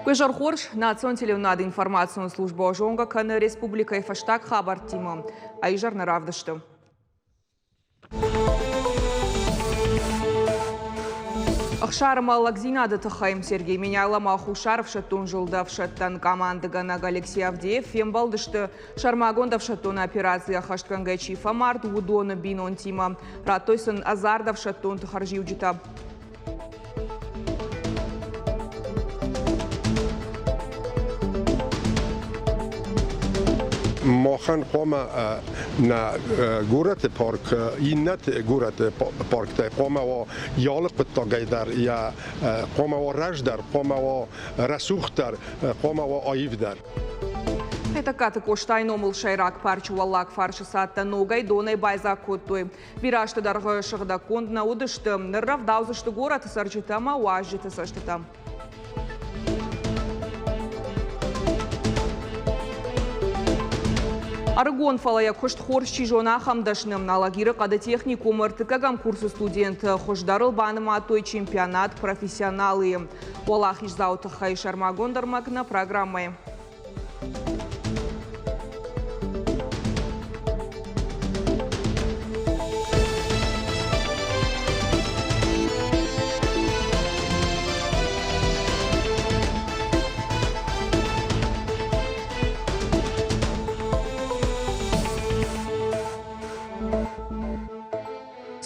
Уе хорз, национ телеуынады информацион службӕ зонгӕ кӕны республикӕйы фӕстаг хабӕрттимӕ. А изӕр нӕ равдысты. Ӕхсары мӕллӕгдзинады тыххӕй Сергей Меняйло ӕмӕ Хуссар ӕфсӕддон зылды ӕфсӕдтӕн командыгӕнӕг Алексей Авдеев фембӕлдысты сӕрмагонд ӕфсӕддон операци ӕххӕстгӕнгӕ чи фӕмард, уыдоны бинонтимӕ. Радтой сын ӕдзард ӕфсӕддонты хӕрзиуджытӕ. Махӕн хъуамӕ нӕ горӕты парк иннӕты горӕты парктӕй хъуамӕ уа алы хъуыддагӕй дӕр йӕ хъуамӕ уа раздӕр, хъуамӕ уа рӕсугъддӕр, хъуамӕ уа аивдӕр. Хетӕгкаты Къостайы номыл сӕйраг парчы уӕллаг фарсы цадтӕ ногӕй донӕй байдзаг кодтой. Бирӕ азты дӕргъы сыгъдӕггонд нӕ уыдысты, ныр рӕвдаудзысты горӕты цӕрджытӕ ӕмӕ уазджыты цӕстытӕ. Ӕрыгон, фӕлӕ йӕ куыст хорз чи зоны, ахӕм дӕсны. Алагиры хъӕды техникумы ӕртыккӕгӕм курсы студенты хуыздӕрыл банымадтой чемпионат «Профессионалы». Уӕлахиздзауы тыххӕй сӕрмагонд ӕрмӕг нӕ программӕйы.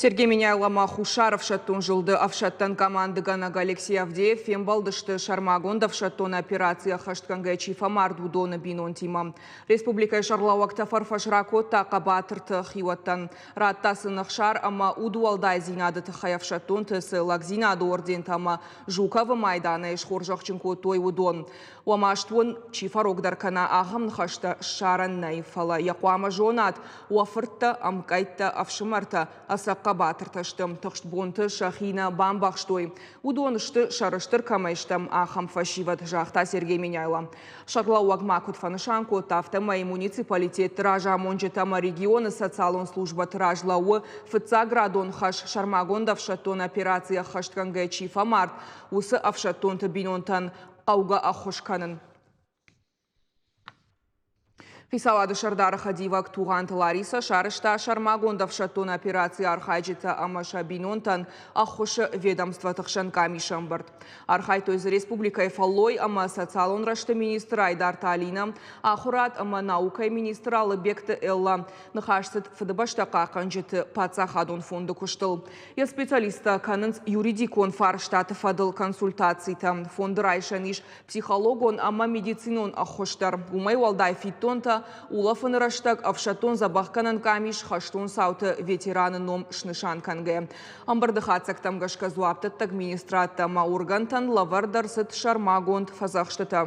Сергей Меняйло ӕмӕ Хуссар ӕфсӕддон зылды ӕфсӕдтӕн командыгӕнӕг Алексей Авдеев фембӕлдысты сӕрмагонд ӕфсӕддон операци ӕххӕстгӕнгӕ чи фӕмард, уыдоны бинонтимӕ. Республикӕйы сӕргълӕууӕг тӕфӕрфӕс ракодта хъӕбатырты хиуӕттӕн, радта сын ӕхсар ӕмӕ удуӕлдайдзинады тыххӕй ӕфсӕддонты цы лӕгдзинады ордентӕ ӕмӕ Жуковы майданӕй схорзӕхджын кодтой, уыдон. Уӕ маст уын чи фӕрогдӕр кӕна, ахӕм ныхӕстӕ ссарӕн нӕй, фӕлӕ йӕ хъуамӕ зонат, уӕ фырттӕ, ӕмкъӕйттӕ, ӕфсымӕртӕ ӕцӕг хъӕбатыртӕ сты, тыхст бонты сӕхи нӕ бамбӕхстой. Уыдон сты, сӕрыстыр кӕмӕй стӕм, ахӕм фӕсивӕд, загъта Сергей Меняйло. Сӕргълӕууӕг ма куыд фӕнысан кодта, афтӕмӕй муниципалитетты разамонджытӕ ӕмӕ регионы социалон службӕты раз лӕууы фыццаградон хӕс сӕрмагонд ӕфсӕддон операци ӕххӕстгӕнгӕ чи фӕмард, уыцы ӕфсӕддонты бинонтӕн хъӕугӕ ӕххуыс кӕнын. Хицауады сӕрдары хӕдивӕг Тугъанты Ларисӕ сарӕзта сӕрмагонд ӕфсӕддон операцийы архайджытӕ ӕмӕ сӕ бинонтӕн ӕххуысы ведомствоты хсӕн къамисы ӕмбырд. Архайдтой дзы республикӕйы фӕллой ӕмӕ социалон рӕзты министр Айдарты Алинӕ, ахуырад ӕмӕ наукӕйы министр Алыбегты Эллӕ. Ныхас цыд Фыдыбӕстӕ хъахъхъӕнджыты паддзахадон фонды куыстыл. Йӕ специалисттӕ кӕнынц юридикон фарстаты фӕдыл консультацитӕ. Фонды райсӕн ис психологон ӕмӕ медицинон ӕххуыс дӕр. Уымӕй уӕлдай фиддонтӕ, улӕфыны рӕстӕг ӕфсӕддон дзӕбӕхгӕнӕн къамис хӕстон цауты ветераны ном снысан кӕнгӕ. Ӕмбырды хатдзӕгтӕм гӕсгӕ дзуапдӕттӕг министрадтӕ ӕмӕ органтӕн лӕвӕрд ӕрцыд сӕрмагонд фӕдзӕхстытӕ.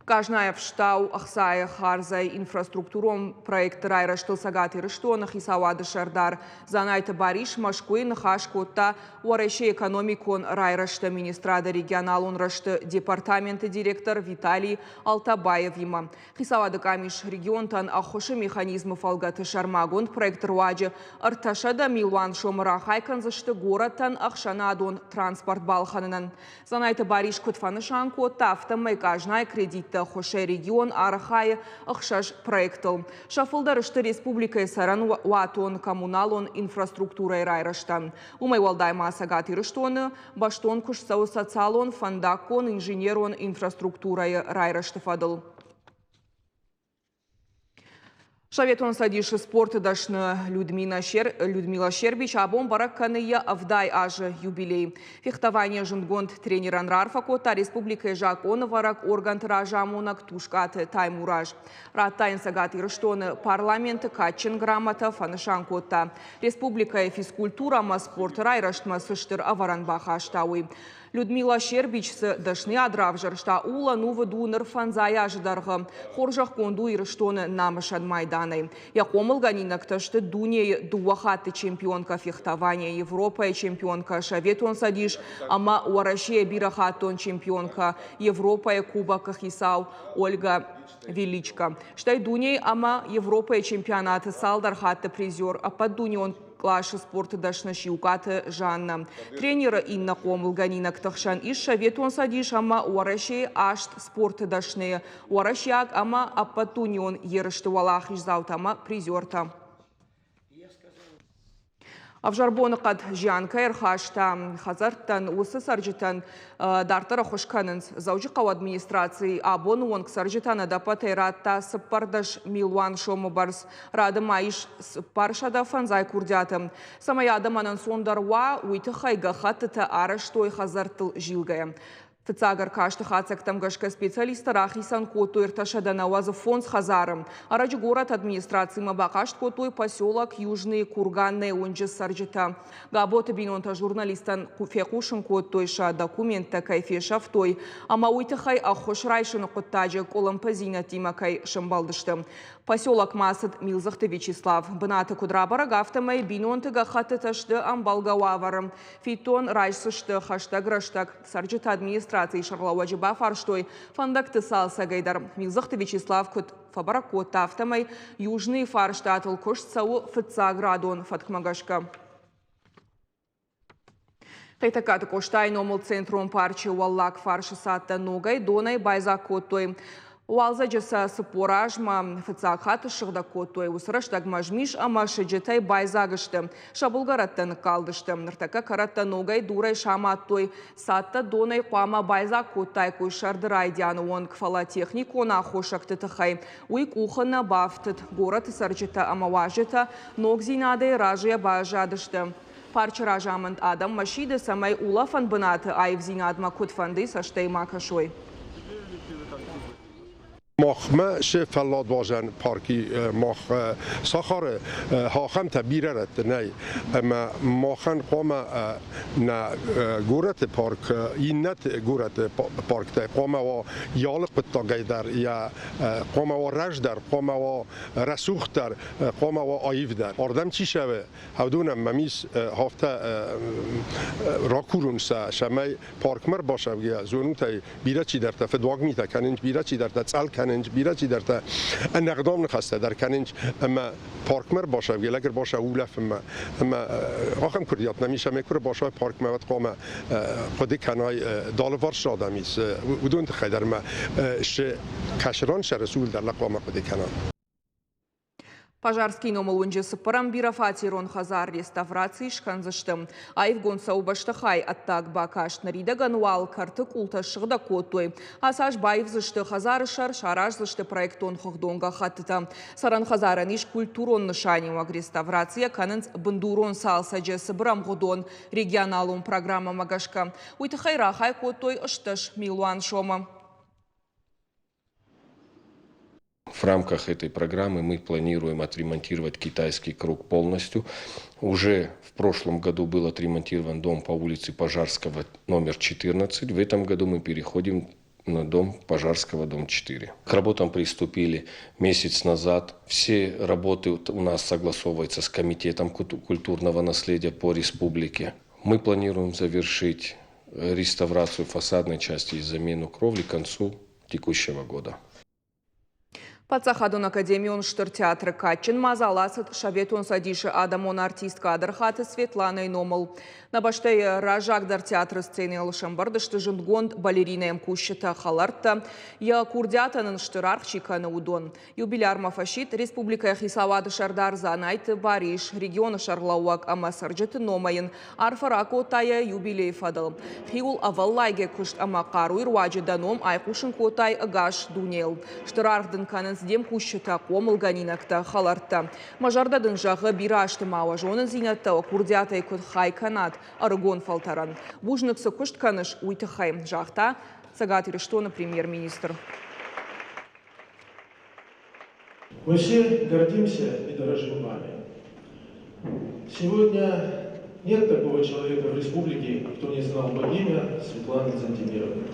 Къазнайы ӕфстау ӕхцайы хардзӕй инфраструктурон проектты райрӕзтыл Цӕгат Ирыстоны хицауады сӕрдар Дзанайты Барис Мӕскуыйы ныхас кодта Уӕрӕсейы экономикон райрӕзты министрады регионалон рӕзты департаменты директор Виталий Алтабаевимӕ. Хицауады къамис регионтӕн ӕххуысы механизмы фӕлгӕты сӕрмагонд проекты руаджы 300 милуан сомы рахай кӕндзысты горӕтӕн ӕхсӕнадон транспорт балхӕнынӕн. Дзанайты Барис куыд фӕнысан кодта, афтӕмӕй къазнайы кредитты ӕххуысӕй регион архайы ӕхсӕз проектыл. Сӕ фылдӕр сты республикӕйы цӕрӕнуатон коммуналон инфраструктурӕйы райрӕзтӕн. Уымӕй уӕлдай ма Цӕгат Ирыстоны бӕстон куыст цӕуы социалон, фӕндаггон, инженерон инфраструктурӕйы райрӕзты фӕдыл. Советон Цӕдисы спорты дӕсны Людмила Щербич абон бӕрӕг кӕны йӕ 70 азы юбилей. Фехтованийӕ зындгонд тренерӕн раарфӕ кодта республикӕйы закъонӕвӕрӕг органты разамонӕг Тускъаты Таймураз. Радта йын Цӕгат Ирыстоны парламенты кадджын грамотӕ, фӕнысан кодта, республикӕйы физкультурӕ ӕмӕ спорты райрӕзтмӕ цы стыр ӕвӕрӕн бахаста, уый. Людмила Щербич цы дӕсныйад равзӕрста, ууыл ӕнувыд у ныр фӕндзай азы дӕргъы. Хорзӕхгонд у Ирыстоны намысӕн майданӕй. Йӕ хъомылгӕнинӕгтӕ сты дунейы дыууӕ хатты чемпионкӕ фехтованийӕ, Европӕйы чемпионкӕ, Советон Цӕдис ӕмӕ Уӕрӕсейы бирӕхаттон чемпионкӕ, Европӕйы Кубокы хицау Ольга Величко. Стӕй дунейы ӕмӕ Европӕйы чемпионаты цалдӕр хатты призер, ӕппӕтдунеон. къласы спорты дӕсны Сиукъаты Жаннӕ. Тренеры иннӕ хъомылгӕнинӕгты хсӕн ис Советон Цӕдис ӕмӕ Уӕрӕсейы аст спорты дӕсныйы, уӕрӕсейаг ӕмӕ ӕппӕтдунеон ерысты уӕлахиздзаутӕ ӕмӕ призертӕ. Ӕвзӕр боныхъӕд зиан кӕй ӕрхаста хӕдзӕрттӕн, уыцы цӕрджытӕн дарддӕр ӕххуыс кӕнынц. Дзӕуджыхъӕуы администраци абоны онг цӕрджытӕн ӕдӕппӕтӕй радта 14 милуан сомы бӕрц. Рады ма ис 405 курдиаты. Цӕмӕй адӕмӕн ӕнцондӕр уа, уый тыххӕй гӕххӕттытӕ арӕзтой хӕдзӕрттыл зилгӕйӕ. Фыццаг ӕркасты хатдзӕгтӕм гӕсгӕ специалисттӕ рахицӕн кодтой 395 хӕдзары. Ӕрӕджы горӕты администрацимӕ бахъаст кодтой поселок Южный Курганный уынджы цӕрджытӕ. Габоты бинонтӕ журналисттӕн фехъусын кодтой, сӕ документтӕ кӕй фесӕфтой ӕмӕ уый тыххӕй ӕххуыс райсыны хъуыддаджы къуылымпыдзинӕдтимӕ кӕй сӕмбӕлдысты. Поселокмӕ ацыд Милдзыхты Вячеслав. Бынаты куыд рабӕрӕг, афтӕмӕй бинонты гӕххӕттытӕ сты ӕмбӕлгӕ уавӕры. Фиддон райсдзысты хӕстӕг рӕстӕг. Цӕрджытӕ администрацийы сӕргълӕууӕджы бафарстой фӕндӕгты цалцӕгӕй дӕр. Милдзыхты Вячеслав куыд фӕбӕрӕг кодта, афтӕмӕй Южныйы фарстатыл куыст цӕуы фыццаградон фӕткмӕ гӕсгӕ. Хетӕгкаты Къостайы номыл центрон парчы уӕллаг фарсы цадтӕ ногӕй донӕй байдзаг кодтой. Уалдзӕджы сӕ 40 азмӕ фыццаг хатт ссыгъдӕг кодтой. Уыцы рӕстӕгмӕ змис ӕмӕ сыджытӕй байдзаг сты. Сӕ былгӕрӕттӕ ныккалдысты. Ныртӕккӕ кӕрӕттӕ ногӕй дурӕй самадтой. Цадтӕ донӕй хъуамӕ байдзаг кодтаиккой сӕрды райдианы онг, фӕлӕ техникон аххосӕгты тыххӕй уый къухы нӕ бафтыд. Горӕты цӕрджытӕ ӕмӕ уазджытӕ ногдзинадӕй разыйӕ баззадысты. Парчы разамынд адӕммӕ сиды, цӕмӕй улӕфӕн бынаты аивдзинадмӕ куыдфӕндыйы цӕстӕй ма кӕсой. Махмӕ се фӕлладуадзӕн парки мах сахары ахӕмтӕ бирӕ рӕтты нӕй, ӕмӕ махӕн хъуамӕ нӕ горӕты парк иннӕты горӕты парктӕй хъуамӕ уа йӕ алы хъуыддагӕй дӕр, йӕ хъуамӕ уа раздӕр, хъуамӕ уа рӕсугъддӕр, хъуамӕ уа аивдӕр. Ардӕм чи цӕуы, уыдонӕн мӕм ис афтӕ ракурун сӕ, цӕмӕй паркмӕ ӕрбацӕугӕйӕ зонут ӕй, бирӕ чидӕртӕ фыдуаг митӕ кӕнынц, бирӕ чидӕртӕ цъӕл кӕнынц, бирӕ чидӕртӕ ӕнӕгъдау ныхӕстӕ дӕр кӕнынц ӕмӕ паркмӕ ӕрбацӕугӕ лӕг ӕрбацӕуы улӕфынмӕ. Ӕмӕ ахӕм курдиат нӕм ис, ӕмӕ куы ӕрбацӕуай паркмӕ, уӕд хъуамӕ хъуыды кӕнай, далыварс адӕм ис, уыдон тыххӕй дӕр ӕмӕ сы кӕсыран сӕры цул дӕр лӕг хъуамӕ хъуыды кӕна. Пожарскийы номыл уынджы цыппӕрӕм бирӕфатерон хӕдзар реставраци скӕндзысты. Аивгонд цӕуы бӕстыхай ӕддаг бакаст. Ныридӕгӕн уал кӕрты къултӕ ссыгъдӕг кодтой. Ацы аз баивдзысты хӕдзары сӕр, сараздзысты проектон хыгъдон гӕххӕттытӕ. Цӕрӕн хӕдзарӕн ис культурон нысаниуӕг. Реставрацийӕ кӕнынц бындурон цалцӕджы цыбырӕмгъуыдон регионалон программӕмӕ гӕсгӕ. Уый тыххӕй рахай кодтой 18 милуан сомы. В рамках этой программы мы планируем отремонтировать китайский круг полностью. Уже в прошлом году был отремонтирован дом по улице Пожарского номер 14. В этом году мы переходим на дом Пожарского, дом 4. К работам приступили месяц назад. Все работы у нас согласовываются с Комитетом культурного наследия по республике. Мы планируем завершить реставрацию фасадной части и замену кровли к концу текущего года. Паддзахадон академион Стыр театры кадджын мадзал ацыд Советон Цӕдисы адӕмон артисткӕ Адырхаты Светланайы номыл. Нӕ бӕстӕйы раззагдӕр театры сценӕйыл сӕмбӕрдысты зындгонд балеринӕ ӕмкусджытӕ, хӕлӕрттӕ, йӕ курдиатӕн ын стыр аргъ чи кӕны, уыдон. Юбилярмӕ фӕсидт республикӕйы хицауады сӕрдар Дзанайты Барис, регионы сӕргълӕууӕг ӕмӕ цӕрджыты номӕй йын арфӕ ракодта йӕ юбилейы фӕдыл. Хиуыл ӕвӕллайгӕ куыст ӕмӕ хъаруйы руаджы дӕ ном айхъусын кодтай ӕгас дунейыл. Стыр аргъ дын кӕнынц де мкусджытӕ, хъомылгӕнинӕгтӕ, хӕлӕрттӕ. Мӕ зӕрдӕ дын зӕгъы, бирӕ азты ма уӕ зонындзинӕдтӕ, уӕ курдиатӕй куыд хай кӕнат ӕрыгон фӕлтӕрӕн. Бузныг, цы куыст кӕныс, уый тыххӕй, загъта Цӕгат Ирыстоны премьер-министр. Мы все гордимся и дорожим вами. Сегодня нет такого человека в республике, кто не знал бы имя Светланы Дзантемировны.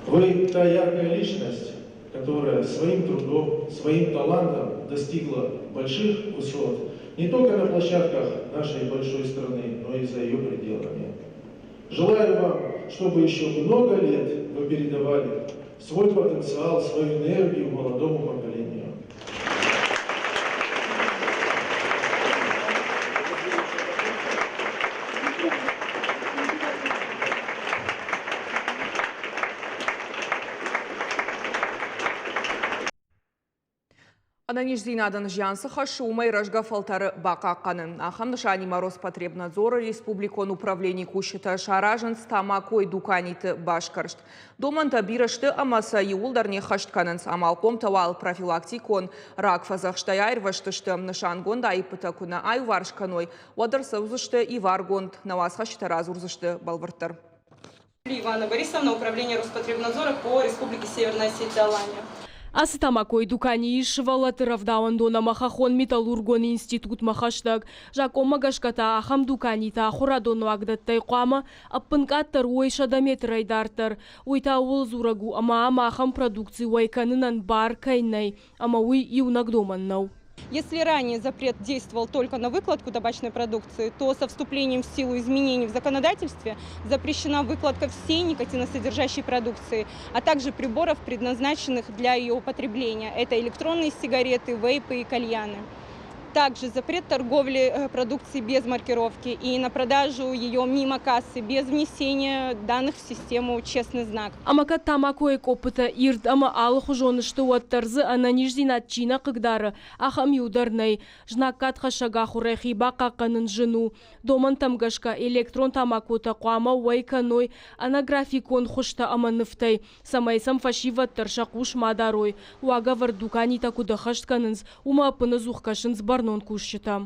Вы та яркая личность, которая своим трудом, своим талантом достигла больших высот не только на площадках нашей большой страны, но и за ее пределами. Желаю вам, чтобы еще много лет вы передавали свой потенциал, свою энергию молодому поколению. Ӕнӕниздзинадӕн зиан цы хӕссы, уымӕй рӕзгӕ фӕлтӕры бахъахъхъӕнын. Ахӕм нысанимӕ Роспотребнадзоры республикон управленийы кусджытӕ саразынц тамакойы дуканиты басгӕрст. Домӕнтӕ бирӕ сты ӕмӕ сӕ иууылдӕр не ххӕст кӕнынц. Амалхъомтӕ уал профилактикон рагфӕдзӕхстӕй аирвӕзтысты. Нысангонд аиппытӕ куы нӕ аиуварс кӕной, уӕд ӕрцӕудзысты иваргонд. Нӕ уацхӕсджытӕ радзурдзысты бӕлвырддӕр. Ивана Борисовна, Управление Роспотребнадзора по Республике Северная Осетия-Алания. Ацы тамакойы дукани ис сывӕллӕтты рӕвдауӕндон ӕмӕ хӕххон-металлургон институтмӕ хӕстӕг. Закъонмӕ гӕсгӕ та ахӕм дуканитӕ ахуырадон уагдӕттӕй хъуамӕ ӕппынкъаддӕр уой 100 метрӕй дарддӕр. Уый та ууыл дзурӕг у, ӕмӕ ам ахӕм продукци уӕй кӕнынӕн бар кӕй нӕй, ӕмӕ уый иунӕг домӕн нӕу. Если ранее запрет действовал только на выкладку табачной продукции, то со вступлением в силу изменений в законодательстве запрещена выкладка всей никотиносодержащей продукции, а также приборов, предназначенных для ее употребления. Это электронные сигареты, вейпы и кальяны. Также запрет торговли продукции без маркировки и на продажу ее мимо кассы, без внесения данных в систему «Честный знак». Ӕмӕ кӕд тамакойы къоппытӕ ирд ӕмӕ алыхуызон сты, уӕддӕр дзы ӕнӕниздзинад чи нӕ хъыгдары, ахӕм иу дӕр нӕй. Знаггадхӕссӕг ахуырӕй хи бахъахъхъӕнын зын у. Домӕнтӕм гӕсгӕ электрон тамакотӕ хъуамӕ уӕй кӕной ӕнӕграфикон хуызтӕ ӕмӕ нывтӕй, цӕмӕй сӕм фӕсивӕд дӕр сӕ хъус ма дарой. Уагӕвӕрд дуканитӕ куыд ӕххӕст кӕнынц, уымӕ ӕппынӕдзух кӕсынц бӕрнон кусджытӕ.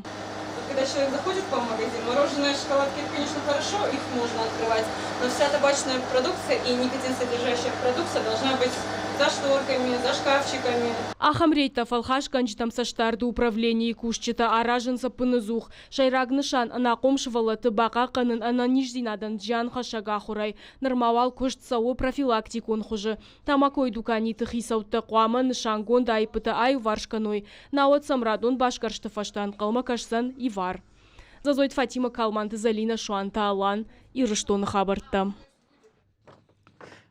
Когда человек заходит к вам в магазин, мороженое, шоколадки, это, конечно, хорошо, их можно открывать, но вся табачная продукция и никотинсодержащая продукция должна быть за шторками, за шкафчиками. Ахӕм рейдтӕ фӕлхасгӕнджытӕм цӕстдарды управленийы кусджытӕ аразынц ӕппынӕдзух. Сӕйраг нысан ӕнахъом сывӕллӕтты бахъахъхъӕнын ӕнӕниздзинадӕн зианхӕссӕг ахуырӕй. Нырма уал куыст цӕуы профилактикон хуызы. Тамакойы дуканиты хицӕуттӕ хъуамӕ нысангонд аиппытӕ аиуварс кӕной, науӕд сӕм радон басгӕрсты фӕстӕ ӕнхъӕлмӕ кӕсдзӕн ивар. Зазойты Фатимӕ, Калманты Зӕлинӕ, Суанты Алан, Ирыстоны хабӕрттӕ.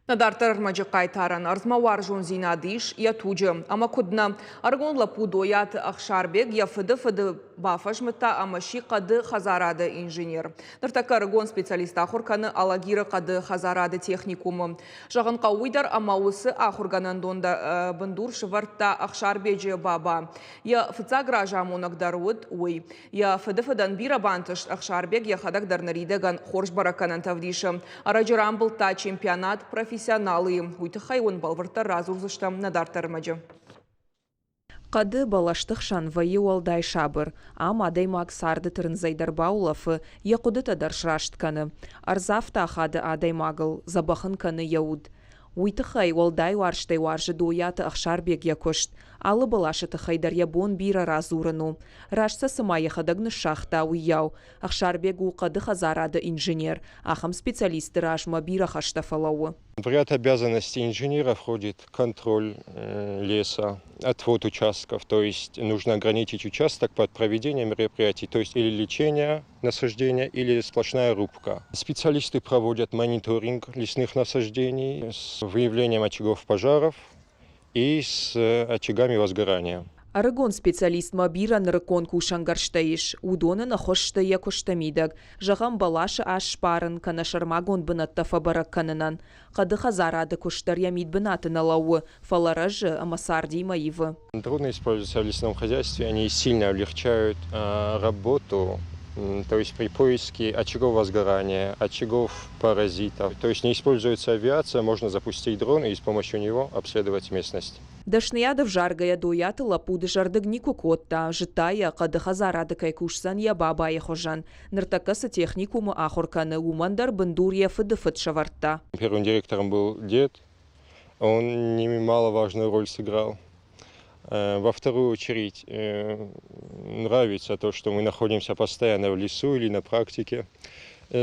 Нӕ дарддӕр ӕрмӕджы хъайтарӕн ӕрдзмӕ уарзондзинад ис йӕ туджы. Ӕмӕ куыд нӕ, ӕрыгон лӕппу Дойаты Ӕхсарбег йӕ фыды фыды бафӕзмыдта ӕмӕ сси хъӕды хӕдзарады инженер. Ныртӕккӕ ӕрыгон специалист ахуыр кӕны Алагиры хъӕды хӕдзарады техникумы. Зӕгъын хъӕуы уый дӕр, ӕмӕ уыцы ахуыргӕнӕндон бындур сывӕрдта Ӕхсарбеджы баба. Йӕ фыццаг разамонӕг дӕр уыд уый. Йӕ фыдыфыдӕн бирӕ бантыст, Ӕхсарбег йӕхӕдӕг дӕр ныридӕгӕн хорз бӕрӕггӕнӕнтӕ ӕвдисы. Ӕрӕджы рамбылдта чемпионат профессионалы. Уый тыххӕй уын бӕлвырддӕр радзурдзыстӕм нӕ дарддӕр ӕрмӕджы. Хъӕды, бӕлӕсты хсӕн вӕййы уӕлдай сабыр. Ам адӕймаг царды тырындзӕй дӕр баулӕфы, йӕ хъуыдытӕ дӕр сраст кӕны. Ӕрдз афтӕ ахады адӕймагыл, дзӕбӕх ын кӕны йӕ уд. Уый тыххӕй уӕлдай уарзтӕй уарзы Дойаты Ӕхсарбег йӕ куыст. Алы бӕласы тыххӕй дӕр йӕ бон бирӕ радзурын у. Раст сӕ цыма йӕхӕдӕг ныссагъта, уыйау. Ӕхсарбег у хъӕды хӕдзарады инженер. Ахӕм специалистты размӕ бирӕ хӕстӕ фӕлӕууы. В ряд обязанностей инженера входит контроль леса, отвод участков, то есть нужно ограничить участок под проведение мероприятий, то есть или лечение насаждения, или сплошная рубка. Специалисты проводят мониторинг лесных насаждений с выявлением очагов пожаров и с очагами возгорания. Ӕрыгон специалистмӕ бирӕ нырыккон кусӕнгӕрзтӕ ис, уыдон ын ӕххуыс сты йӕ куысты мидӕг, зӕгъӕм, бӕласы ас сбарын кӕнӕ сӕрмагонд бынӕттӕ фӕбӕрӕг кӕнынӕн. Хъӕды хӕдзарады куыст дӕр йӕ мидбынаты нӕ лӕууы, фӕлӕ рӕзы ӕмӕ цардимӕ ивы. Дроны используются в лесном хозяйстве, они сильно облегчают работу, то есть при поиске очагов возгорания, очагов паразитов. То есть не используется авиация, можно запустить дрон и с помощью него обследовать местность. Дӕсныйад ӕвзаргӕйӕ Дойаты лӕппу дызӕрдыг никуы кодта, зыдта йӕ, хъӕды хӕдзарады кӕй кусдзӕн йӕ бабайы хуызӕн. Ныртӕккӕ цы техникумы ахуыр кӕны, уымӕн дӕр бындур йӕ фыды фыд сӕвӕрдта. Первым директором был дед, он немаловажную роль сыграл. Во вторую очередь, нравится то, что мы находимся постоянно в лесу или на практике.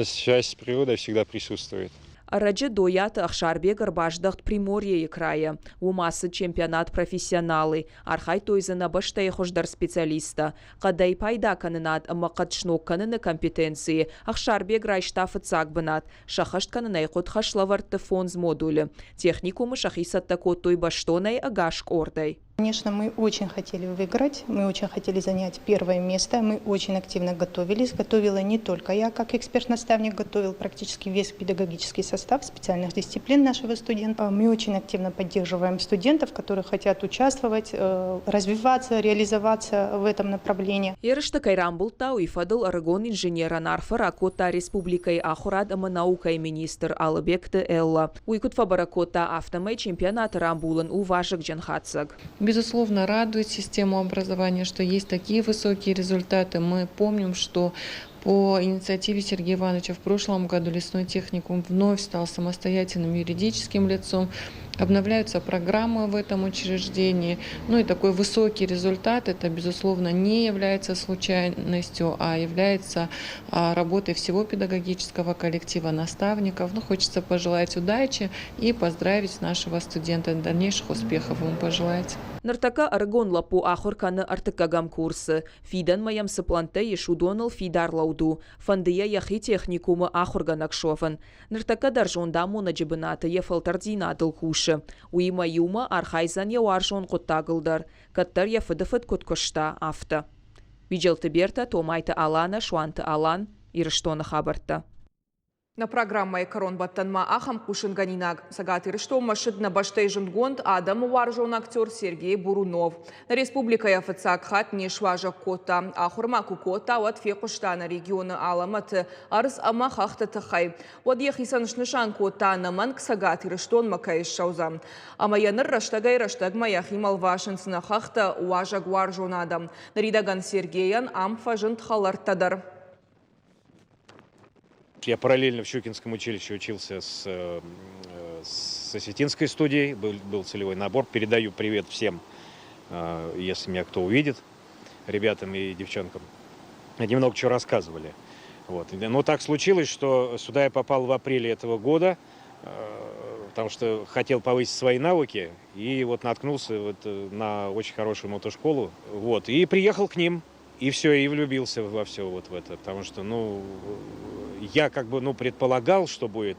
Связь с природой всегда присутствует. Ӕрӕджы Дойаты Ӕхсарбег ӕрбаздӕхт Приморьейы крайӕ. Уым ацыд чемпионат профессионалы. Архайдтой дзы нӕ бӕстӕйы хуыздӕр специалисттӕ. Хъӕдӕй пайдакӕнынад ӕмӕ хъӕд сног кӕныны компетенцийы Ӕхсарбег райста фыццаг бынат. Сӕххӕст кӕнын ӕй хъуыд хӕслӕвӕрдты фондз модулы. Техникумы сӕхи цӕттӕ кодтой бӕстонӕй ӕгас къордӕй. Конечно, мы очень хотели выиграть, мы очень хотели занять первое место, мы очень активно готовились. Готовила не только я, как эксперт-наставник, готовил практически весь педагогический состав специальных дисциплин нашего студента. Мы очень активно поддерживаем студентов, которые хотят участвовать, развиваться, реализоваться в этом направлении. Ерыстӕ кӕй рамбылдта, уый фӕдыл ӕрыгон инженерӕн арфӕ ракодта республикӕйы ахуырад ӕмӕ наукӕйы министр Алыбегты Эллӕ. Уый куыд фӕбӕрӕг кодта, афтӕмӕй чемпионаты рамбулын у вазыгджын хатдзӕг. Безусловно, радует систему образования, что есть такие высокие результаты. Мы помним, что по инициативе Сергея Ивановича в прошлом году лесной техникум вновь стал самостоятельным юридическим лицом. Обновляются программы в этом учреждении. Ну и такой высокий результат, это, безусловно, не является случайностью, а является работой всего педагогического коллектива, наставников. Ну, хочется пожелать удачи и поздравить нашего студента. Дальнейших успехов ему пожелать. Ныртӕккӕ ӕрыгон лӕппу ахуыр кӕны ӕртыккӕгӕм курсы. Фидӕнмӕ йӕм цы пълӕнттӕ ис, уыдоныл фидар лӕуд у. Фӕнды йӕ йӕхи техникумы ахуыргӕнӕг суӕвын. Ныртӕккӕ дӕр зондамонӕджы бынаты йӕ фӕлтӕрддзинадыл кусы. Уыимӕ иумӕ архайдзӕн йӕ уарзон хъуыддагыл дӕр, кӕддӕр йӕ фыдыфыд куыд куыста, афтӕ. Биджелты Бертӕ, Томайты Аланӕ, Суанты Алан, Ирыстоны хабӕрттӕ. Нӕ программӕйы кӕронбӕттӕнмӕ ахӕм хъусынгӕнинаг. Цӕгат Ирыстонмӕ ссыд нӕ бӕстӕйы зындгонд адӕмы уарзон актер Сергей Бурунов. Нӕ республикӕйӕ фыццаг хатт не суазӕг кодта. Ахуырмӕ куы кодта, уӕд фехъуыста нӕ регионы алӕмӕты ӕрдз ӕмӕ хӕхты тыххӕй. Уӕд йӕхицӕн снысан кодта, ӕнӕмӕнг Цӕгат Ирыстонмӕ кӕй ссӕудзӕн. Ӕмӕ йӕ ныр рӕстӕгӕй-рӕстӕгмӕ йӕхимӕ лвасынц нӕ хӕхтӕ, уазӕгуарзон адӕм. Ныридӕгӕн Сергейӕн ам фӕзынд хӕлӕрттӕ дӕр. Я параллельно в Щукинском училище учился с осетинской студией, был целевой набор. Передаю привет всем, если меня кто увидит, ребятам и девчонкам. Они много чего рассказывали. Вот. Но так случилось, что сюда я попал в апреле этого года, потому что хотел повысить свои навыки, и вот наткнулся вот на очень хорошую мотошколу. Вот, и приехал к ним. И все, и влюбился во все вот в это, потому что, ну, я как бы, ну, предполагал, что будет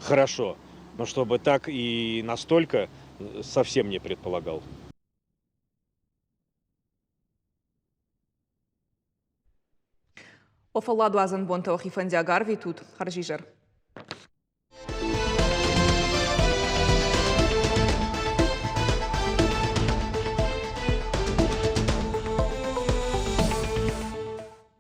хорошо, но чтобы так и настолько, совсем не предполагал. Уӕ фӕлладуадзӕн бонтӕ уӕхи фӕндиаг арвитут. Хӕрзизӕр.